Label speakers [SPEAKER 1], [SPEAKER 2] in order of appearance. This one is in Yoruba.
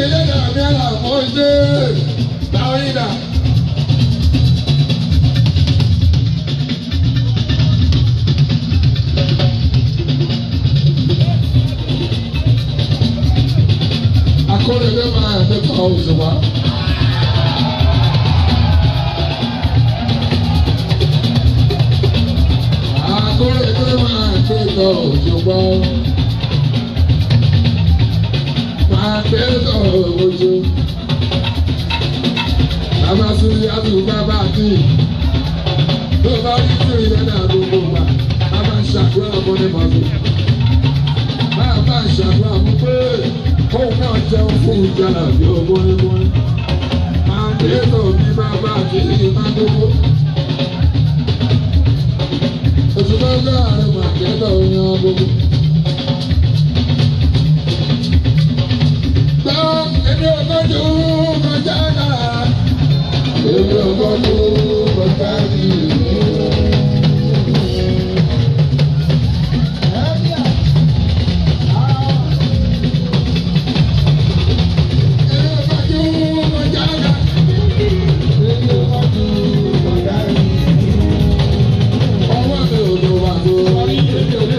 [SPEAKER 1] Ìlẹ́dàá mi àlàfo ṣe táwọn yìí dà. Akóredé máa ń tẹ́tọ̀ Òṣùpá. Akóredé máa ń tẹ́tọ̀ Òṣùpá. Máa tẹ́tọ̀ Òṣù. Bàbá Súlí àtúgbà bá kí. Tó bá rí tìrì lẹ́dà gbogbo wa, bàbá ń ṣàdúrà fún ní mọ̀tò. Bàbá ń ṣàdúrà fún pé òun náà jẹun fún ìjàlá bí ogónígóní. Máa tẹ́tọ̀ bí bàbá kí máa dógó. Òṣùpá gbáà rẹ̀ máa tẹ́tọ̀ yan gbogbo. Gbọ́ èmi ò gbọ́dọ̀ kọjá náà. Èmi ò gbọ́dọ̀ kọjá yìí. Èmi ò gbọ́dọ̀ kọjá náà. Èmi ò gbọ́dọ̀ kọjá yìí. Ọwọ́ mi ò lò wà tó. Èmi ò ní